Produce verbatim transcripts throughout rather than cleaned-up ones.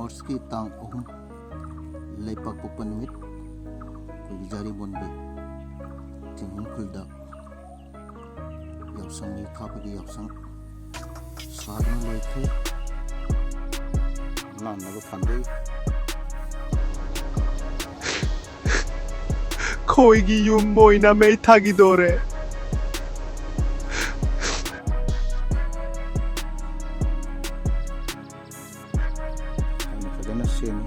ꯃꯥꯔꯆꯀꯤ ꯇꯥꯡ ꯑꯍꯨꯝ, ꯂꯩꯄꯥꯛꯄꯣꯛꯄ ꯅꯨꯃꯤꯠ, ꯑꯩꯈꯣꯏꯒꯤ ꯖꯥꯔꯤꯃꯣꯟꯒꯤ ꯆꯤꯡꯈꯣꯡ ꯈꯨꯜꯗ ꯌꯥꯎꯁꯪ ꯃꯩ ꯊꯥꯕꯒꯤ ꯌꯥꯎꯁꯪ ꯁꯥꯗꯨꯅ ꯂꯣꯏꯈ꯭ꯔꯦ꯫ ꯂꯥꯟꯅꯕ ꯐꯥꯟꯗꯩ꯫ ꯑꯩꯈꯣꯏꯒꯤ ꯌꯨꯝ ꯃꯣꯏꯅ ꯃꯩ ꯊꯥꯈꯤꯗꯣꯔꯦ꯫ ꯐꯖꯅ ꯁꯦꯝꯃꯤ꯫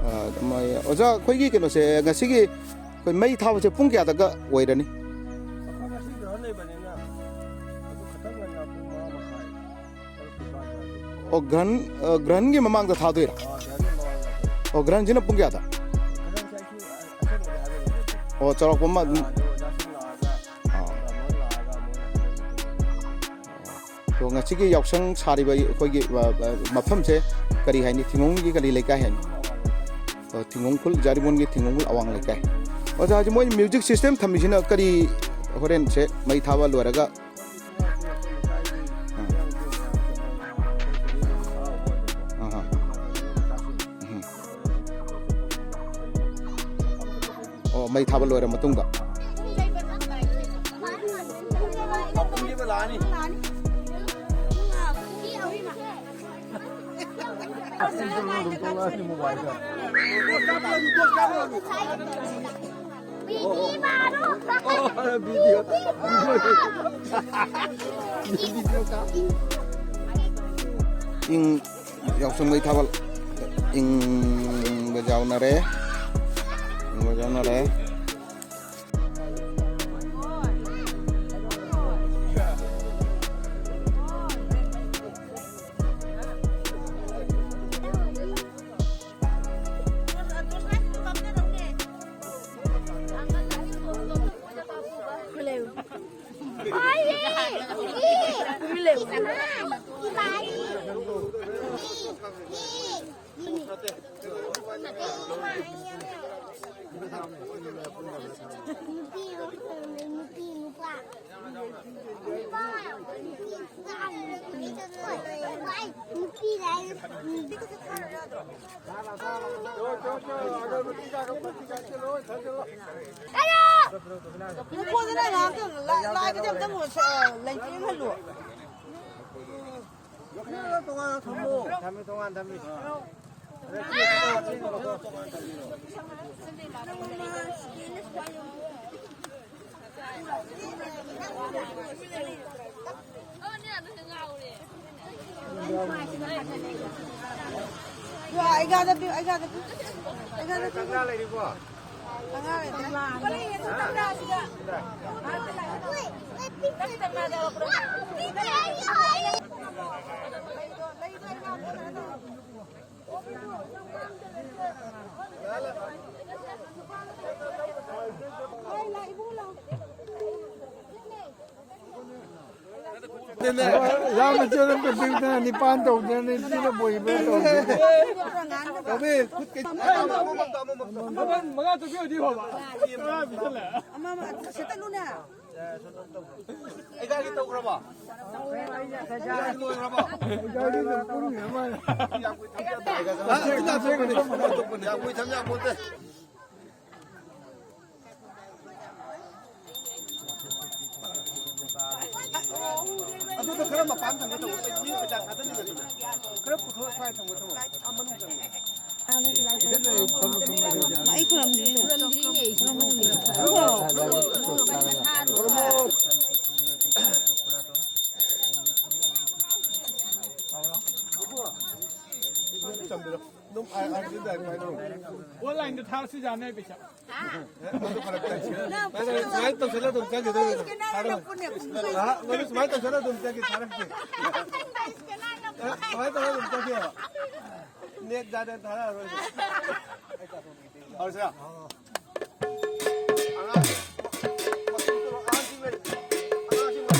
ꯑ, ꯃ-, ꯑꯣꯖꯥ, ꯑꯩꯈꯣꯏꯒꯤ ꯀꯩꯅꯣꯁꯦ, ꯉꯁꯤꯒꯤ ꯑꯩꯈꯣꯏ ꯃꯩ ꯊꯥꯕꯁꯦ ꯄꯨꯡ ꯀꯌꯥꯗꯒ ꯑꯣꯏꯔꯅꯤ? ꯑꯩꯈꯣꯏ ꯉꯁꯤ ꯒ꯭ꯔꯍꯟ ꯂꯩꯕꯅꯤꯅ ꯑꯗꯨ ꯈꯤꯇꯪ ꯉꯟꯅ ꯄꯨꯡ ꯃꯉꯥ ꯃꯈꯥꯏ, ꯇꯔꯨꯛꯀꯤ ꯃꯃꯥꯡꯗ꯫ ꯑꯣ, ꯒ꯭ꯔꯍꯟ, ꯑ, ꯒ꯭ꯔꯍꯟꯒꯤ ꯃꯃꯥꯡꯗ ꯊꯥꯗꯣꯏꯔꯥ? ꯑ, ꯒ꯭ꯔꯍꯟꯒꯤ ꯃꯃꯥꯡꯗ꯫ ꯑꯣ, ꯒ꯭ꯔꯍꯟꯁꯤꯅ ꯄꯨꯡ ꯀꯌꯥꯗ? ꯒ꯭ꯔꯍꯟꯁꯦ ꯑꯩꯁꯨ ꯑꯁꯦꯡꯕꯗꯤ ꯍꯥꯏꯕ ꯉꯝꯗꯦ꯫ ꯑꯣ, ꯆꯥꯎꯔꯥꯛꯄ ꯑꯃ ꯑꯗꯨꯝ꯫ ꯑ, ꯑꯗꯨ ꯑꯣꯖꯥꯁꯤꯡ ꯂꯥꯛꯑꯒ, ꯑꯥ꯫ ꯄ꯭ꯔꯣꯒ꯭ꯔꯥꯃꯔ ꯂꯥꯛꯑꯒ ꯃꯣꯏꯅ ꯍꯥꯏꯅꯕꯗꯣ꯫ ꯑꯗꯣ ꯉꯁꯤꯒꯤ ꯌꯥꯎꯁꯪ ꯁꯥꯔꯤꯕ ꯑꯩꯈꯣꯏꯒꯤ, ꯑ, ꯑ, ꯃꯐꯝꯁꯦ ꯀꯔꯤ ꯍꯥꯏꯅꯤ? ꯊꯤꯡꯒꯣꯡꯒꯤ ꯀꯔꯤ ꯂꯩꯀꯥꯏ ꯍꯥꯏꯅꯤ? ꯑ, ꯊꯤꯡꯒꯣꯡ ꯈꯨꯜ, ꯖꯥꯔꯤꯃꯣꯟꯒꯤ ꯊꯤꯡꯒꯣꯡ ꯈꯨꯜ ꯑꯋꯥꯡ ꯂꯩꯀꯥꯏ꯫ ꯑꯣꯖꯥ, ꯍꯧꯖꯤꯛ ꯃꯣꯏ ꯃ꯭ꯌꯨꯖꯤꯛ ꯁꯤꯁꯇꯦꯝ ꯊꯝꯃꯤꯁꯤꯅ ꯀꯔꯤ? ꯍꯣꯔꯦꯟꯁꯦ ꯃꯩ ꯊꯥꯕ ꯂꯣꯏꯔꯒ꯫ ꯑꯥ꯫ ꯑꯍꯥ꯫ ꯎꯝ꯫ ꯑꯣ, ꯃꯩ ꯊꯥꯕ ꯂꯣꯏꯔ ꯃꯇꯨꯡꯗ꯫ ꯏꯪ ꯌꯥꯎꯁꯪ ꯃꯩ ꯊꯥꯕ ꯏꯪꯕ ꯌꯥꯎꯅꯔꯦ꯫ ꯏꯪꯕ ꯌꯥꯎꯅꯔꯦ꯫ ꯅꯨꯄꯤ, ꯅꯨꯄꯤ, ꯅꯨꯄꯥ꯫ ꯅꯨꯄꯥ, ꯅꯨꯄꯤ, ꯅꯨꯄꯤ ꯂꯥꯏ꯫ ꯅꯨꯄꯥꯗꯨꯅ ꯉꯥꯏꯍꯥꯛꯇꯪ ꯂꯥꯏ-, ꯂꯥꯏꯒꯤꯗꯤ ꯑꯝꯇꯪ ꯂꯩꯇꯦ ꯍꯜꯂꯨ꯫ ꯊꯝꯃꯤ, ꯇꯣꯉꯥꯟ ꯊꯝꯃꯤ꯫ ꯑꯩꯒꯥꯗ ꯄꯤꯌꯨ, ꯑꯩꯒꯥꯗ ꯄꯤꯌꯨ, ꯑꯩꯒꯥꯗ ꯄꯤꯌꯨ꯫ ꯀꯪꯂꯥ ꯂꯩꯔꯤꯕꯣ? ꯀꯪꯂꯥ ꯂꯩꯇ꯭ꯔꯦ꯫ ꯂꯥ ꯃꯆꯦꯗ ꯑꯝꯇ ꯄꯤꯌꯨꯗꯅ, ꯅꯤꯄꯥꯟ ꯇꯧꯗꯅ, ꯅꯤꯄꯤꯅ ꯕꯣꯏꯕ ꯇꯧꯗꯅ꯫ ꯇꯧꯕꯤ, ꯈꯨꯠ ꯀꯩ-, ꯑꯃꯃꯝ, ꯑꯃꯃꯝ, ꯑꯃꯃꯝ꯫ ꯃꯉꯥ ꯇꯧꯕꯤꯌꯣꯗꯤ ꯐꯕ꯫ ꯇꯔꯥ ꯄꯤꯁꯜꯂꯦ꯫ ꯑꯃꯃꯝ, ꯁꯦꯠꯇꯠꯂꯨꯅꯦ꯫ ꯑꯩꯒꯥꯒꯤ ꯇꯧꯈ꯭ꯔꯕꯣ? ꯑꯩꯒꯥꯒꯤ ꯂꯣꯏꯈ꯭ꯔꯕꯣ? ꯑꯩꯒꯥꯒꯤ ꯑꯗꯨꯝ ꯄꯨꯟꯈ꯭ꯔ ꯃꯥꯜꯂꯦ꯫ ꯑ, ꯑꯗꯨ ꯂꯥꯛꯄꯤꯔꯒꯗꯤ ꯑꯇꯣꯞꯄꯅꯦ꯫ ꯌꯥꯝ ꯀꯨꯏ ꯊꯝ ꯌꯥꯄꯣꯟꯇꯦ꯫ ꯑꯗꯨꯗ ꯈꯔ ꯃꯄꯥꯟ ꯊꯝꯒꯦ ꯇꯧꯕ, ꯃꯤ ꯄꯩꯁꯥ ꯊꯥꯗꯅꯤꯡꯉꯦ ꯑꯗꯨꯅ꯫ ꯈꯔ ꯄꯨꯊꯣꯛꯑ ꯁ꯭ꯋꯥꯏ ꯊꯝꯒꯦ ꯇꯧꯕ꯫ ꯑꯥ, ꯃꯅꯨꯡ ꯆꯪꯉꯦ꯫ ꯑꯩ ꯈꯨꯔꯨꯝꯗ꯭ꯔꯤ꯫ ꯆꯝꯕꯤꯔꯣ꯫ ꯑꯗꯨꯝ ꯑꯥꯏ-, ꯑꯥꯏ-, ꯑꯥꯏ-, ꯑꯥꯏ-, ꯑꯥꯏ-, online ꯗ ꯊꯥꯔꯁꯨ ꯌꯥꯅꯤ ꯄꯩꯁꯥ꯫ ꯑꯦ, ꯑꯗꯨ ꯐꯔꯛ ꯇꯥꯏ꯫ ꯃꯥꯅ ꯁꯨꯃꯥꯏꯅ ꯇꯧꯁꯜꯂ ꯑꯗꯨꯝ ꯆꯪꯈꯤꯗꯣꯏꯅꯦ꯫ ꯊꯥꯔꯛꯑꯣ꯫ ꯑꯍ, ꯃꯥꯅ ꯁꯨꯃꯥꯏꯅ ꯇꯧꯁꯜꯂ ꯑꯗꯨꯝ ꯆꯪꯈꯤ, ꯊꯥꯔꯛꯀꯦ꯫ ꯑꯦ, ꯁꯨꯃꯥꯏꯅ ꯇꯧꯔ ꯑꯗꯨꯝ ꯆꯪꯈꯤꯑꯕ꯫ ꯅꯦꯠ ꯌꯥꯗꯅ ꯊꯥꯔꯛꯑꯔꯣꯏ꯫ ꯍꯧꯔꯁꯤꯔꯥ? ꯑꯉꯥꯡ, ꯑꯉꯥꯡꯁꯤꯡ ꯂꯩ꯫ ꯑꯉꯥꯡꯁꯤꯡ ꯂꯩ꯫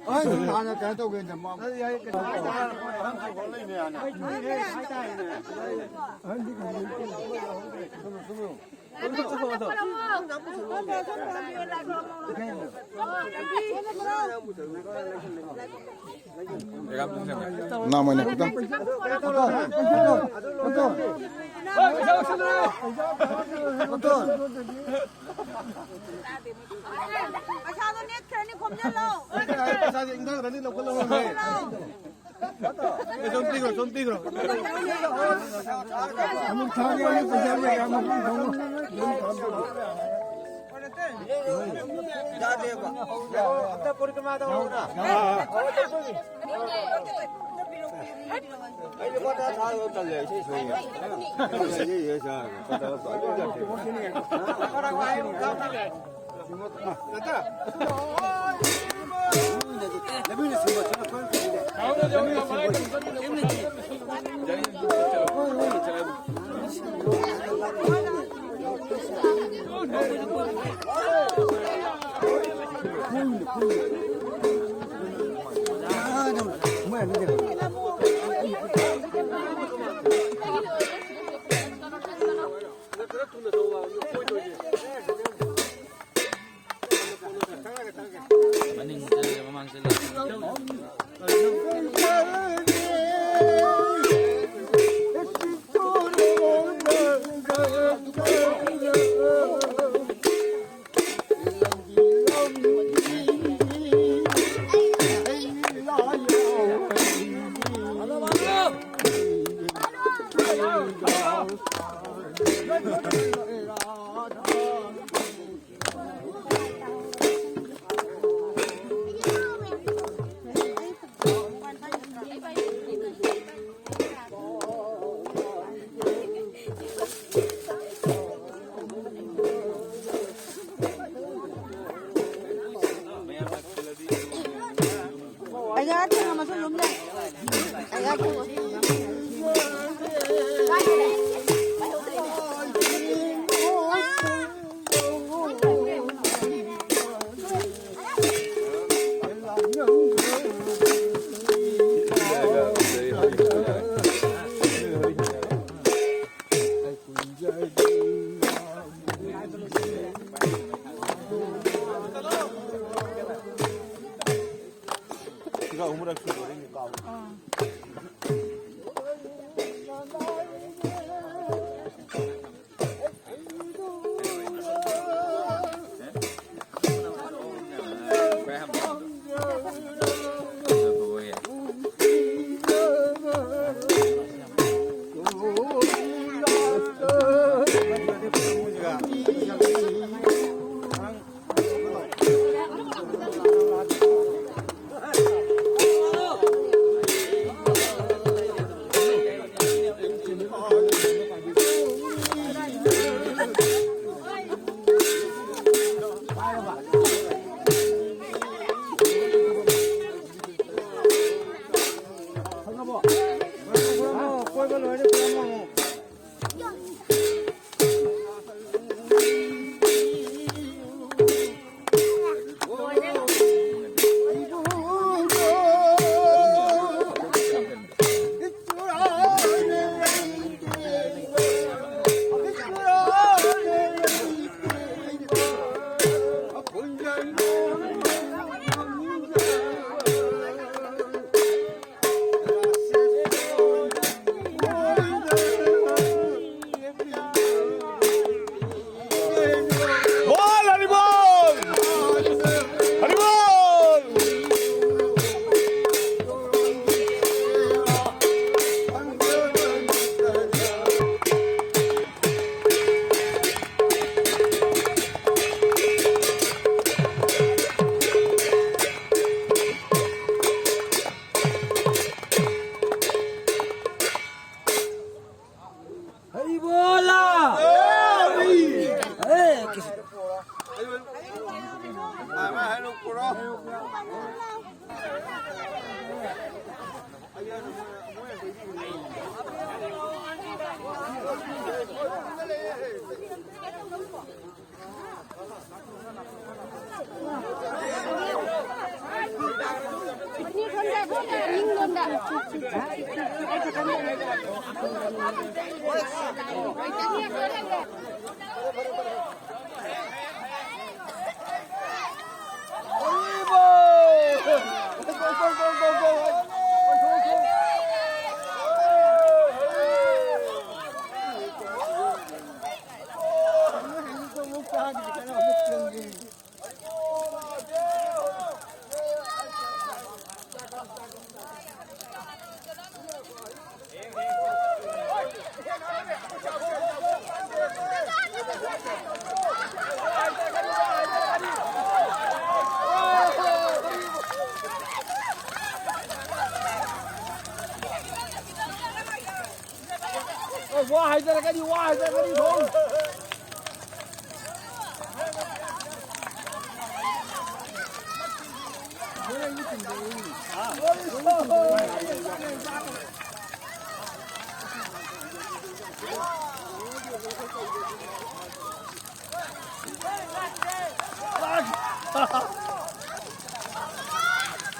ꯑꯍꯟꯁꯤꯡꯅ ꯍꯥꯟꯅ ꯀꯩꯅꯣ ꯇꯧꯒꯦꯅꯦ, ꯃꯥ-, ꯅꯃꯥꯏꯅ ꯈꯤꯇꯪ꯫ ꯄꯩꯁꯥꯗꯣ ꯅꯦꯠꯈ꯭ꯔꯅꯤ, ꯈꯣꯝꯖꯤꯜꯂꯣ꯫ ꯄꯩꯁꯥꯁꯦ ꯏꯪꯊꯈ꯭ꯔꯅꯤ, ꯂꯧꯈꯠꯂꯣ꯫ ꯑꯦ, ꯁꯣꯝ ꯄꯤꯈ꯭ꯔꯣ, ꯁꯣꯝ ꯄꯤꯈ꯭ꯔꯣ꯫ ꯑꯃꯨꯛ ꯊꯥꯒꯦ, ꯑꯃꯨꯛ ꯄꯩꯁꯥ ꯂꯩ, ꯑꯃꯨꯛ ꯄꯤꯈ꯭ꯔꯣ꯫ ꯑꯝꯇ ꯄꯣꯔꯤ ꯀꯃꯥꯏꯅ ꯇꯧꯔꯣ? ꯑꯩ ꯂꯨꯄꯥ ꯇꯔꯥ ꯊꯥꯔꯒ ꯇꯜꯂꯦ, ꯏꯁꯩ ꯁꯣꯏꯌꯦ꯫ ꯏꯁꯩ ꯁꯣꯏꯌꯦ, ꯁꯥꯔꯒ꯫ ꯃꯅꯤꯡ ꯆꯠꯂꯦ, ꯃꯃꯥꯡ ꯆꯠꯂꯦ꯫ ꯑꯩꯒ ꯊꯦꯡꯅ ꯃꯁꯨꯝ ꯑꯗꯨꯝ ꯂꯩ꯫ ꯑꯩꯒ ꯊꯦꯡꯅ꯫ ꯑꯍꯨꯝꯔꯛ ꯁꯨꯗꯣꯔꯦꯅꯦ ꯀꯥꯎ꯫ ꯑꯥ꯫ बोल हरि बोल। हरि बोल। हरि बोला। ए, किस- ꯋꯥ ꯍꯥꯏꯖꯔꯛꯀꯅꯤ, ꯋꯥ ꯍꯥꯏꯖꯔꯛꯀꯅꯤ, ꯊꯣꯡ꯫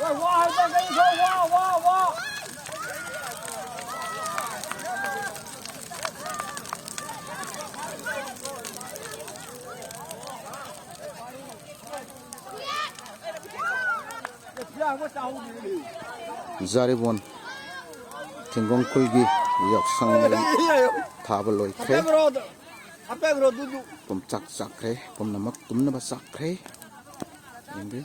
ꯋꯥ, ꯋꯥ ꯍꯥꯏꯕ ꯀꯩꯅꯣ? ꯋꯥ, ꯋꯥ, ꯋꯥ꯫ ꯖꯥꯔꯤꯕꯣꯟ ꯊꯤꯡꯒꯣꯡꯈꯨꯜꯒꯤ ꯌꯥꯎꯁꯪ ꯃꯩ ꯊꯥꯕ ꯂꯣꯏꯈ꯭ꯔꯦ꯫ ꯄꯨꯝꯆꯥꯛ ꯆꯥꯛꯈ꯭ꯔꯦ, ꯄꯨꯝꯅꯃꯛ ꯇꯨꯝꯅꯕ ꯆꯥꯛꯈ꯭ꯔꯦ꯫ ꯌꯦꯡꯕꯤꯌꯨ꯫